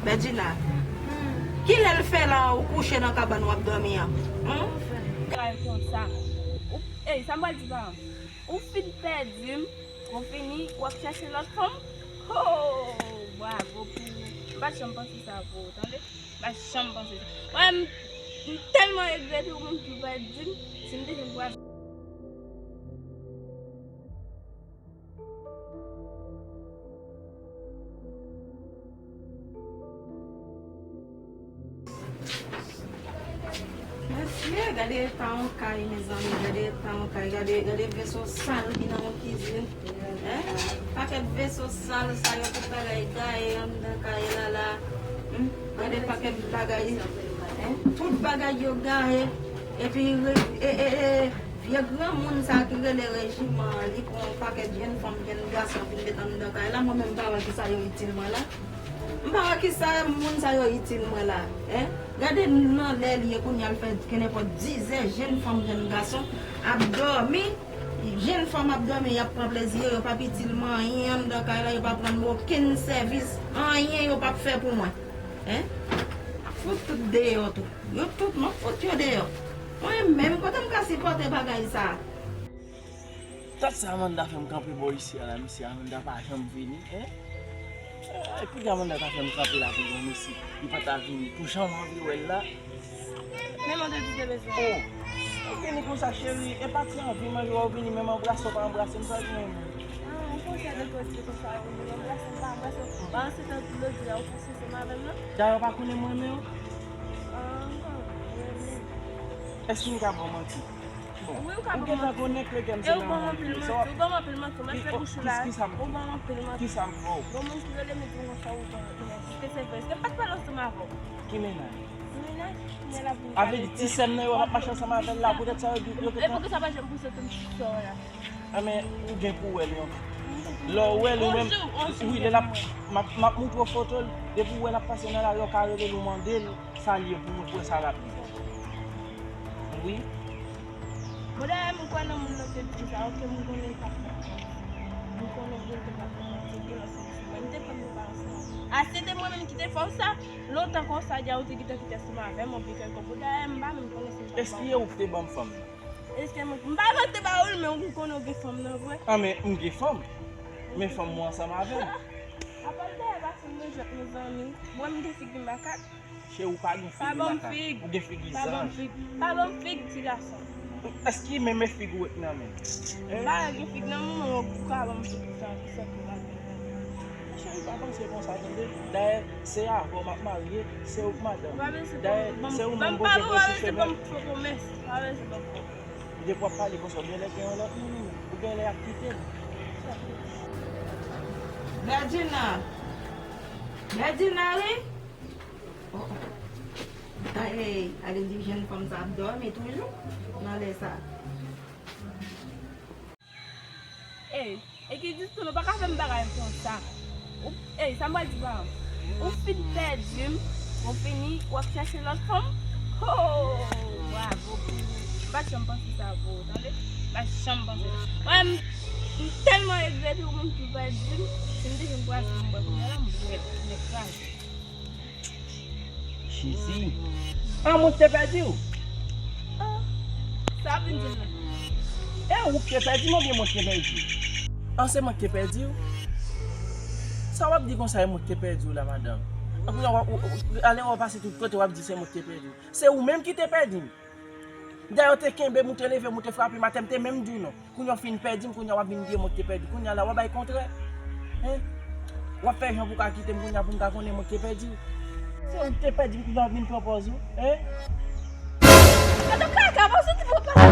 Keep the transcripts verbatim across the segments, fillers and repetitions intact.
Bedjina, kilè l fè la ou kouche nan kabann w ap dòmi an? Humm? Kay konsa. Ou, ey, sa m pral di paran m? Ou fin pèdi m, ou fini, w ap chèche lòt fanm? Ho! Bravo pou ou. M pa t janm panse sa pou ou, tande? M pa t janm panse sa. Mwen, m, m tèlman regrete ou menm ki w pèdi m, si m te jwenn pou al Mesye, gade eta yon kay, mezanmi, gade eta yon kay, gade, gade veso sal ki nan yon kizin. Hein? Pakèt veso sal sa yo, tout bagay gaye anndan kay la la. Hmm? Gade pakèt bagay. Hein? Tout bagay yo gaye. Epi, e, e, e, vye granmoun sa ki rele Rejiman an, li pran yon pakèt jenn fanm, jenn gason vin met anndan kay la. Mwen menm, m pa wè kisa yo itil mwen la. M pa wè kisa moun sa yo itil mwen la, en. Gade nan lè l ye kounye a, l fè kenenpòt dizè, jenn fanm, jenn gason ap dòmi. Jenn fanm ap dòmi, y ap pran plezi yo, yo p ap itil mwen anyen anndan kay la, yo p ap rann mwen okenn sèvis, anyen yo p ap fè pou mwen. En. Fout tout deyò tou. Yo tout, m ap fout yo deyò. Mwen menm, kote m ka sipòte bagay sa a? Tant sa Amanda fè m kanpe bò isi a la, mesye, Amanda pa janm vini, en? Eh, kounye a Amanda ta fè m kanpe la pou yon mesye, li pa ta vini, pou jan m anvi wè l la. Men lòt de ti te bezwen. Oh, ou vini konsa, cheri, e pa ti anvi manje w, ou vini menm anbrase, w pa anbrase m, sa w di menm? Ah, ou panse de kote konsa, ou vini anbrase m, pa anbrase m. Ba, se tan lòt di a, ou panse se m avè m, non? Dayè, w pa konnen m renmen w? Ah, ah, renmen. Èske m ka ba w manti? Bon, wi, ou ka ban m manti. Ou gentan konnen ke kè m se nan yon manti. Ou ban m anpil manti, ou ban m anpil manti, ou mèt fè bouch ou la. Ou ban m anpil manti. Kisa m fè w? Gon moun ki rele m, di m konsa ou ban anpil manti. Èske se vre? Èske m pa t pale ansanm avè w? Ki mennaj? Ki mennaj? Kounye a l ap vin pale de... A vle di, ti sè m nan yo ap mache ansanm avè l la, poutèt sa yo di, yo te... E poukisa pa janm pouse tout ti sè w la? A, men, ou gen pou w wè l yon... Lè w wè l, ou menm, wi, lè l ap, m ap, m ap montre w foto l, depi w wè l ap pase nan lari, w ka rele l, ou mande l. Sa l ye pou mwen, pou wè sa rapid. Wi. Bon, dayè, m kwè nan moun nan te di sa, oke, m konnen li pa t fè manti. M konnen li te pa t fè manti, li te lanse m sou mwen. M te kwè m te pa ansanm. A, se te mwen menm ki te fè w sa, lontan konsa, dja ou te gentan kite ansanm avè m, oubyen kèlkonk. Bon, dayè, m pa menm konnen si m pa... Èske se ou ki te ban m fanm nan? Èske mwen, m pa mwen ki te ba ou l, men ou konnen ou gen fanm nan vre. A, men m gen fanm. Men fanm mwen ansanm avè m. Apa l dayè pase m nan jwèt, mezanmi. Mwen, m gen figi makak. Cheri, ou pa gen figi makak. Ou gen figi zanj. Pa ban m fig. Pa ban m fig, ti gason. Èske menm e fig ou wè k nan men m? Hein? M pa gen fig nan men w, ou ka ban m fig sa, ki sòt ou la. Cheri, pa panse konsa, tande. Dayè, se avè w m ap marye, se ou k madanm. Dayè, se ou menm Bondye voye sou chemen m. Ban m pwomès. Pa bezwen ban m pwomès. Depi w ap pale konsa, ou genlè gen yon lòt moun, ou genlè ap kite m. Bedjina. Bedjina, wi. Oh, oh. Ey, ale di jenn fanm sa ap dòmi toujou nan lè sa. Ey, e ki diskou nou pa ka fè m bagay konsa. Ou, ey, sa m pral di paran m. Ou fin pèdi m, ou fini, w ap chèche lòt fanm. Ho! Bravo pou ou. M pa t janm panse sa pou ou, tande? M pa t janm panse sa. Mwen, m, m tèlman regrete ou menm ki pèdi m. Si m te jwenn pou al fè yon bwè kounye a la, m bwè l, m kraze. Jezi. Ah, mwen ki te pèdi w? Ah, sa w ap vin di m la? E ou ki te pèdi m oubyen mwen ki te pèdi w? Ah, se mwen ki te pèdi w? Sa w ap di konsa, e mwen ki te pèdi w la, madanm? Kounye a w ap, w, w, alè w ap pase tout kote, w ap di se mwen ki te pèdi w. Se ou menm ki te pèdi m. Dayè, w te kenbe m, ou te leve m, ou te frape m atè, m te menm di w non. Kounye a w fin pèdi m, kounye a w ap vin di e mwen ki te pèdi. Kounye a la, w ap bay kontrè. Hein? W ap fè jan pou w ka kite m kounye a pou m ka konnen mwen ki te pèdi w. Se ou ki te pèdi m, kounye a w ap vin pran pòz ou. Hein? Gade kaka, pa w santi pou w pale.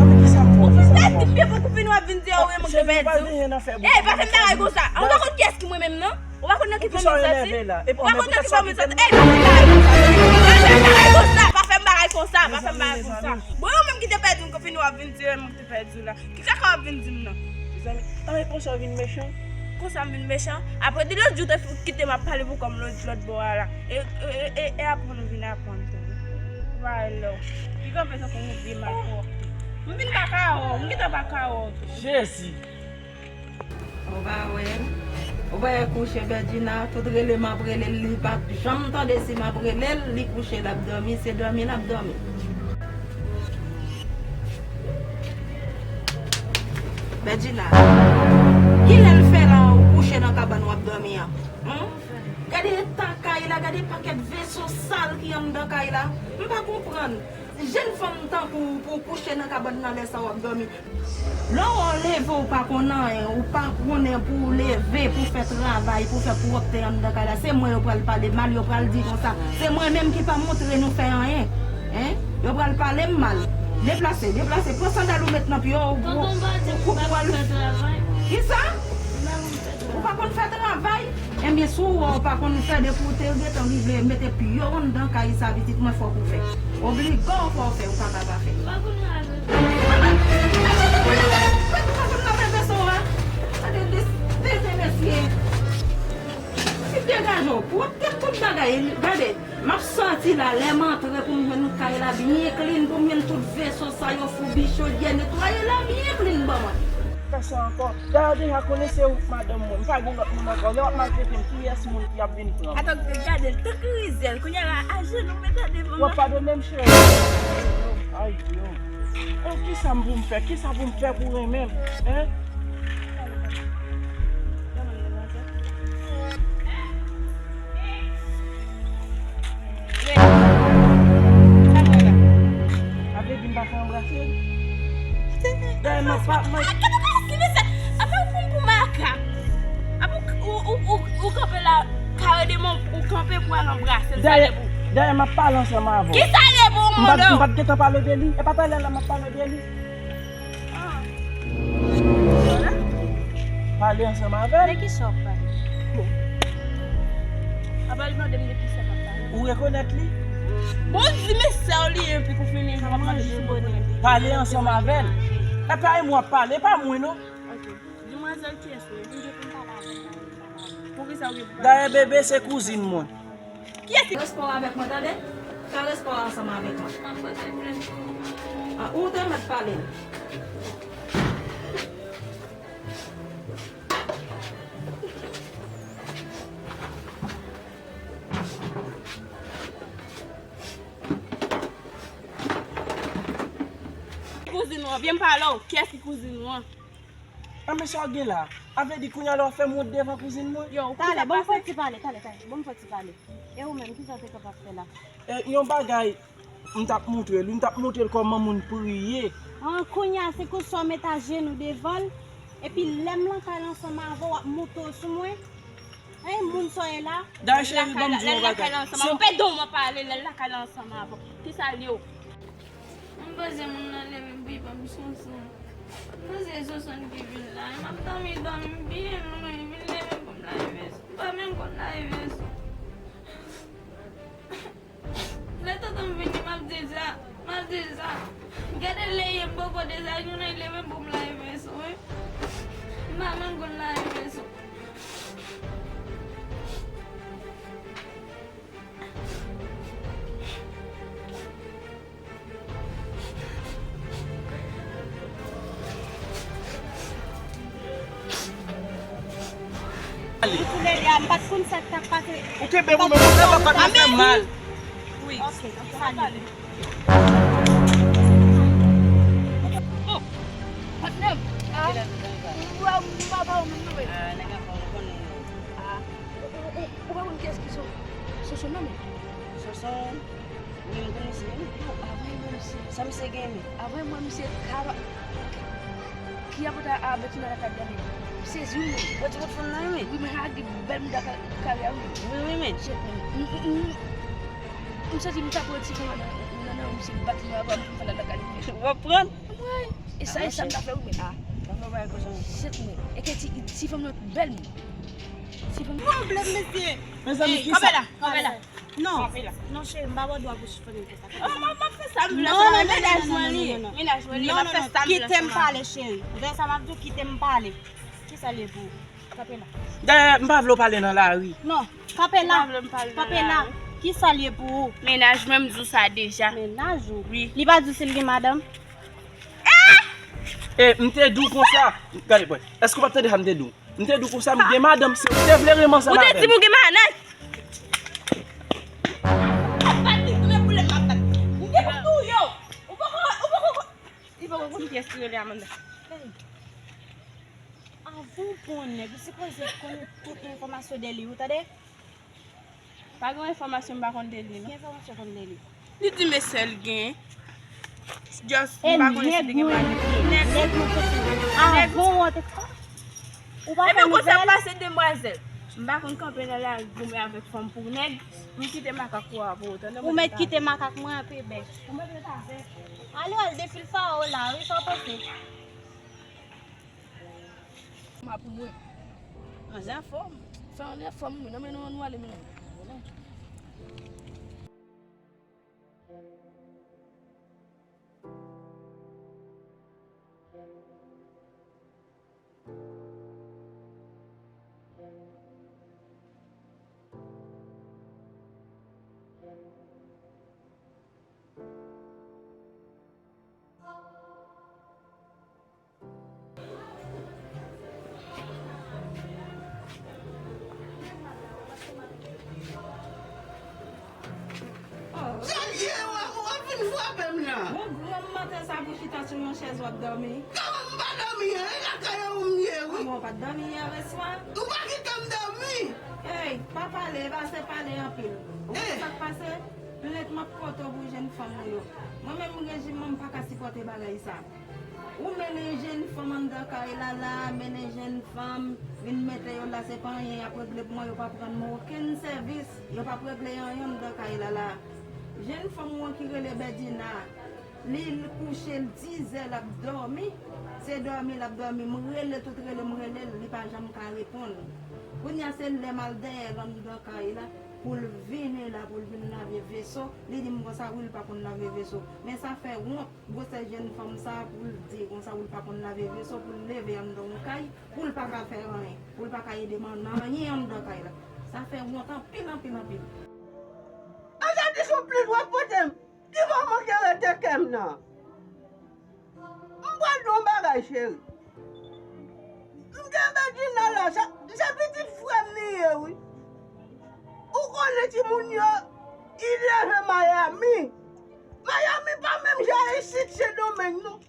Anben, kisa m fè w? Ou fin pèdi m byen pou w vin, w ap vin di a ou e mwen ki te pèdi w. Ey, pa fè m bagay konsa. Ou pa konn kiyès ki mwen menm non? Ou pa konn nan ki fanmi m soti? Ou pa konn nan ki fanmi m soti? Ey, pa fè m bagay konsa. Pa fè m bagay konsa. Pa fè m bagay konsa. Pa fè m bagay konsa. Bon, ou menm ki te pèdi m, konfini w ap vin di, e mwen ki te pèdi w la. Ki kaka w ap vin di m nan? Mezanmi, anben konsa w vin mechan? Konsa m vin mechan? Apre de lòt jou, ou te kite m ap pale pou kò m lòt, lòt bò a la. E, e, e, e, e apre nou vin aprann tou. Ou pa wè lè w. Li kanpe tankou yon vye makòk. M vin pa ka wè w. M gentan pa ka wè w tou. Jezi! Ou pa wè m? Ou pa wè kouche Bèdjina, tout rele m ap rele l, li pa janm tande si m ap rele l, li kouche l ap dòmi, se dòmi l ap dòmi. Bèdjina, kilè l fè la ou kouche nan kabann w ap dòmi an? Hmm? Gade eta kay la, gade pakèt veso sal ki anndan kay la. M pa konprann. Jèn fanm tankou w pou w kouche nan kabann nan lè sa w ap dòmi. Lè w leve, ou pa konn anyen, ou pa konnen pou w leve, pou w fè travay, pou w fè pwòpte anndan kay la. Se mwen yo pral pale mal, yo pral di konsa. Se mwen menm ki pa montre nou fè anyen. Hein? Yo pral pale m mal. Deplase, deplase, pran sandal ou met nan pye w, ou, ou, ou, ou pral. Kisa? Ou pa konn fè travay? Ebyen, si w wè w pa konn fè, depi w te gentan rive mete pye w anndan kay sa, pitit mwen, fòk ou fè. Oblije w fè, w fè, ou pa ka pa fè. Ou pa konn lave. Ou pa konn lave veso a? Gade de, de, de mesye. Degaje w, pwòpte tout bagay, gade. M ap sòti la, lè m antre pou m jwenn kay la byen clean, pou m jwenn tout veso sa yo, foubi, chodyè, netwaye la byen clean ban mwen. Fè sa ankò. Dayè w deja konnen se ou k madanm mwen. M pa gen lòt moun ankò. Lè w ap maltrete m, kiyès moun ki ap vin pran m? Atò, gade l, tankou rizèl. Kounye a la, ajenou, mete devan mwen. W ap padone m, cheri? Ay, yo. Oh, kisa m pou m fè? Kisa pou m fè pou renmen m? Hein? Sa vle di m pa fè anbrase? Dayè m ap pa, mwen. Apa ou pran m pou makak? Apa ou, ou, ou, ou, ou kanpe la, kare de men w, ou kanpe pou al anbrase l, sa vle pou. Dayè m ap pale ansanm avè w. Ki sa vle pou ou, Mondo? M pa t, m pa t gentan pale de li. E pa talè la m ap pale de li. Ah. Pale ansanm avè l. De kisa w ap pale? Apa l mande m de kisa m ap pale? Ou rekonèt li? Bon, di men sè w li ye, epi pou fini, m ap mande si w rekonèt li. Pale ansanm avè l. E pa e m w ap pale, e pa mwen non. Ok. Dimwazèl, kiyès ou ye? M gen pou m pale avè l. Poukisa w gen pou pale? Dayè, bebe, se kouzin mwen. Kiyès ki... Respè w avèk mwen, tande? Fè respè w ansanm avèk mwen. Mwen pote plent pou ou. Ah, ou te mèt pale. Kouzin ou an, byen m pale w. Kiyès ki kouzin ou an? Ah, men sa w gen la? A vle di kounye a la w ap fè m wont devan kouzin mwen? Yo, ou... Talè, ban m fè ti pale, talè, talè, ban m fè ti pale. E ou menm, kisa w te kapab fè la? E, yon bagay, m t ap montre l, wi, m t ap montre l kòman moun priye. An, kounye a, se konsa w met ajenou devan l, epi lè m lakay la ansanm avè w, w ap monte w sou mwen? Hein, moun sa w ye la? Dayè, cheri, ban m di w yon bagay. Lè l lakay la ansanm avè w, pèdi w, m ap pale, lè l lakay la ansanm avè w. Kisa l ye w? M panse moun nan leve pou l ban m Sonson. M panse Sonson ki vin la. M ap dòmi, dòmi, m byen lwen, vin leve pou m lave veso. M pa menm konn lave veso. Lè tonton m vini, m ap di l sa, m ap di l sa. Gade lè ye m poko dezajenou, l leve m pou m lave veso, wi. M pa menm konn lave veso. Ou koule li a, m pa t konn sa k t ap pase. Ou kenbe pou mwen, mwen pa konn fè mal. Wi. Ok, ok, sa li. Oh, patnè m. Ah, m pa, m pa wè w menm non, wi. Ah, nèg anfan, ou konnen. Ah, ou, ou, ou, ou pa konn kiyès ki Sonson nan men? Sonson, wi, m konn misye, wi. Yo, avè mwen misye. Sa misye gen men? Avè mwen misye ka, ki ap ta a Bètina lakay la men. M sezi wi men. Wè ti bout fanm nan wi men. Wi men, a gen bèl mouda ka, kare a wi men. Wi, wi men. Shit men. M, m, m, m santi m ta pran ti fanm nan, nan, nan, misye bat mwen avan m fè la lakay li. W ap pran? Wi. E sa, e sa m ta fè wi men. Ah, pa fè bagay konsa. Shit men. E ke ti, ti fanm nan bèl men. Ti fanm nan. Pwoblèm, mesye. Mezanmi, kisa? Kanpe la, kanpe la. Non. Kanpe la. Non, cheri, m pa ba w dwa pou w chifone m konsa. Oh, m ap, m ap fè sa m vle. Non, non, non, non, non, non, non, non. Mennaj mwen li ye. Mennaj mwen li ye, m ap fè sa m vle. Kite m pale, cheri. Ou tande sa m ap di w, kite m pale. Kisa l ye pou ou? Kanpe la. Dayè, m pa vle w pale nan lari. Non, kanpe la. Kanpe la. Kisa l ye pou ou? Mennaj mwen, m di w sa deja. Mennaj ou? Wi. Li pa di w si l gen madanm? E, m te di w konsa. Gade, bwè. Èske w pa t tande sa m te di w? M te di w konsa, m gen madanm, se ou te vle renmen ansanm avè m. Ou te di m ou gen madanm. Bat li, tounen boule m ap bat. M te pou touye w. Ou poko, ou poko, li poko konn kiyès ki rele Amanda. Avan w pran nèg, ou sipoze konnen tout enfòmasyon de li, ou tande? Pa gen enfòmasyon m pa konn de li, non. Ki enfòmasyon konn de li? Li di m e sèl gen. Just, e m pa konnen si li gen mari. Nèg, nèg, nèg, nèg. Avan w te. Ou pa fè nouvèl? Ebyen, konsa pase demwazèl. M pa konn kanpe nan lari goumen avèk fanm pou nèg. M kite makak ou a pou ou, tande. Ou mèt kite makak mwen an pi bèk. Ou mèt ret avè. Ale, al defil fawo la, wi, sa w panse? Ma pou mwen. Manzè anfòm. Fè yon efò, mwen. Nan men nou, nou ale, men. Sa l ye, w ap, w ap vin frape m la. Bon, granm maten sa pou chita sou yon chèz w ap dòmi. Kòman m pa dòmi an? E lakay ou m ye, wi. Bon, w pa t dòmi yè swa? Ou pa kite m dòmi. Ey, pa pale, e pa se pale anpil. Ou konn sa k pase? Plent m ap pote w pou jèn fanm ou yo. Mwen menm rejim mwen, m pa ka sipòte bagay sa. Ou mennen jèn fanm anndan kay la la, mennen jèn fanm, vin mete yo la, se pa anyen y ap regle pou mwen, yo p ap rann mwen okenn sèvis, yo p ap regle anyen anndan kay la la. Jèn fanm ou an ki rele Bèdina, li, li kouche, l dizè l ap dòmi, se dòmi l ap dòmi, m rele tout rele m rele l, li pa janm ka reponn. Kounye a se lè m al dèyè l anndan kay la, pou l vini la, pou l vin lave veso, li di m konsa, wi, l pa konn lave veso. Men sa fè wont. Gwosè jèn fanm sa a pou l di konsa, pou l pa konn lave veso, pou l leve anndan yon kay, pou l pa ka fè anyen, pou l pa ka ede m nan anyen anndan kay la. Sa fè wont anpil, anpil, anpil. An sa di sou plis w ap pote m, ki fè w manke rete kè m nan? M pral di w yon bagay, cheri. M gen Bèdina la, sa, se pitit frè m li ye, wi. Ou konnen timoun yo, li leve Miami. Miami pa menm jan isit, Sendomeng, non.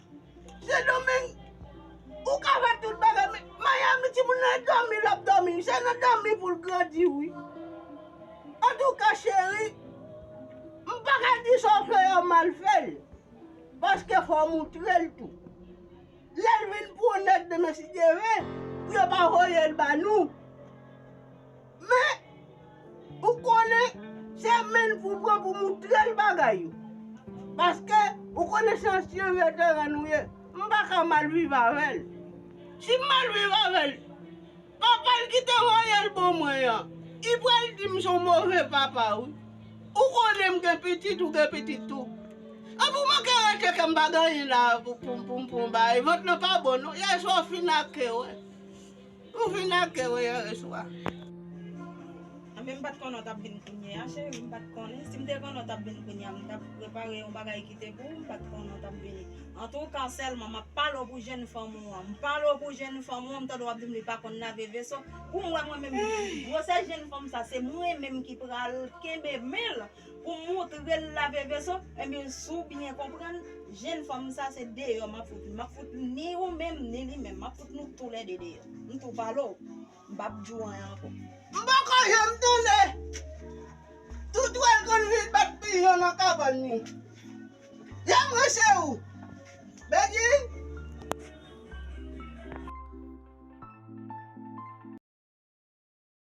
Sendomeng, ou ka fè tout bagay, men Miami, timoun nan dòmi, l ap dòmi. Se nan dòmi pou l grandi, wi. Antouka, cheri, m pa ka di sa w fè yo mal fè l. Paske fò w moutre l tou. Lè l vin pou onèt demen, si Dye vle, pou yo pa voye l ba nou. Men, ou konnen, se men l pou pran pou moutre l bagay yo. Paske, ou konnen se ansyen veteran nou ye. M pa ka mal viv avè l. Si m mal viv avè l, papa l ki te voye l ban mwen an, li pral di m se yon move papa, wi. Ou konnen m gen pitit, ou gen pitit tou. Epi w manke rete kè m pa gen anyen la pou, pou, pou, pou m bay. Vant lan pa bon, non. Yèswa w fin ak kè, wè. Ou fin ak kè, wè, yèswa. Anben, m pa t konnen w t ap vin kounye a, cheri. M pa t konnen. Si m te konnen w t ap vin kounye a, m t ap prepare yon bagay ki te pou ou. M pa t konnen w t ap vini. Antouka, sèlman, m ap pale w pou jèn fanm ou an. M pale w pou jèn fanm ou an, m tande w ap di m li pa konn lave veso. Pou m wè mwen menm, gwosè jèn fanm sa, se mwen menm ki pral kenbe men l pou m moutre l lave veso. Ebyen, si w byen konprann, jèn fanm sa, se deyò m ap fout li. M ap fout ni ou menm, ni li menm. M ap fout nou toulède deyò. M tou pale w. M p ap di w anyen ankò. M poko janm tande. Toutwèl konn vin bat piyon nan kabann li. Janm rese ou. Bèdin,